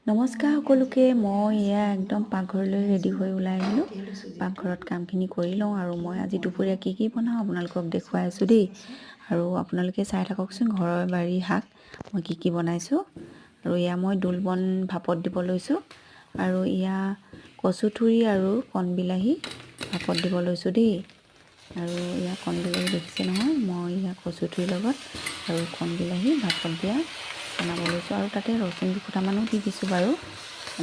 নমস্কাৰ সকলোকে। মই এয়া একদম পাকঘৰলৈ ৰেডি হৈ ওলাই আহিলোঁ। পাকঘৰত কামখিনি কৰি লওঁ আৰু মই আজি দুপৰীয়া কি কি বনাওঁ আপোনালোকক দেখুৱাই আছোঁ দেই। আৰু আপোনালোকে চাই থাককচোন ঘৰৰ বাৰীৰ শাক মই কি কি বনাইছোঁ। আৰু এয়া মই দোলবন ভাপত দিব লৈছোঁ আৰু এয়া কচুথুৰি আৰু কণবিলাহী ভাপত দিব লৈছোঁ দেই। আৰু এয়া কণবিলাহী দেখিছে নহয়, মই এয়া কচুথুৰিৰ লগত আৰু কণবিলাহী ভাপত দিয়া বনাব লৈছোঁ। আৰু তাতে ৰচুন দুফুটামানো দি দিছোঁ বাৰু,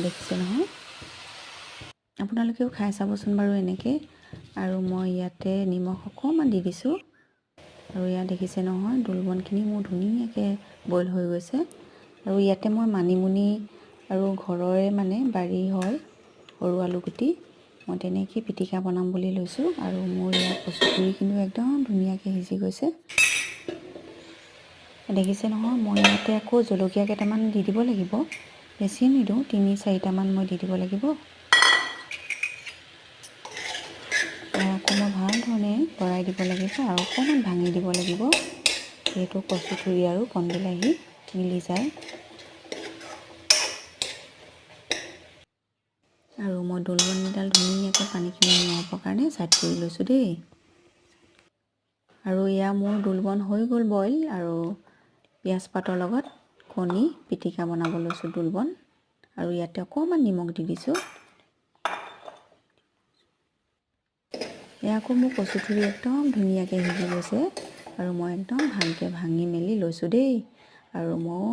দেখিছে নহয়। আপোনালোকেও খাই চাবচোন বাৰু এনেকৈ। আৰু মই ইয়াতে নিমখ অকণমান দি দিছোঁ। আৰু ইয়াত দেখিছে নহয় দোলবনখিনি মোৰ ধুনীয়াকৈ বইল হৈ গৈছে। আৰু ইয়াতে মই মানিমুনি আৰু ঘৰৰে মানে বাৰী হয় সৰু আলুগুটি মই তেনেকৈ পিটিকা বনাম বুলি লৈছোঁ। আৰু মোৰ ইয়াত কচুথুৰিখিনিও একদম ধুনীয়াকৈ সিজি গৈছে, দেখিছে নহয়। মই ইয়াতে আকৌ জলকীয়া কেইটামান দি দিব লাগিব, বেছি নিদিওঁ, 3-4টামান মই দি দিব লাগিব। আকৌ মই ভাল ধৰণে লৰাই দিব লাগিব আৰু অকণমান ভাঙি দিব লাগিব, যিহেতু কচুথুৰি আৰু কণবিলাহী মিলি যায়। আৰু মই দোলবনকেইডাল ধুনীয়াকৈ পানীখিনি সোমোৱাবৰ কাৰণে ছাইড কৰি লৈছোঁ দেই। আৰু এয়া মোৰ দোলবন হৈ গ'ল বইল। আৰু পিঁয়াজ পাতৰ লগত কণী পিটিকা বনাব লৈছোঁ দোলবন। আৰু ইয়াতে অকণমান নিমখ দি দিছোঁ। এয়া আকৌ মোৰ কচুথুৰি একদম ধুনীয়াকৈ সিজি গৈছে আৰু মই একদম ভালকৈ ভাঙি মেলি লৈছোঁ দেই। আৰু মোৰ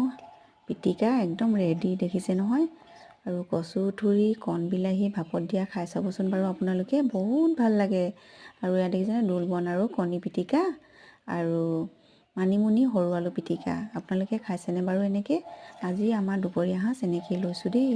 পিটিকা একদম ৰেডি, দেখিছে নহয়। আৰু কচুথুৰি কণবিলাহী ভাপত দিয়া খাই চাবচোন বাৰু আপোনালোকে, বহুত ভাল লাগে। আৰু ইয়াত দেখিছেনে দোলবন আৰু কণী পিটিকা আৰু মানিমুনি সৰু আলু পিটিকা। আপোনালোকে খাইছেনে বাৰু এনেকৈ? আজি আমাৰ দুপৰীয়া সাঁজ এনেকৈয়ে লৈছোঁ দেই।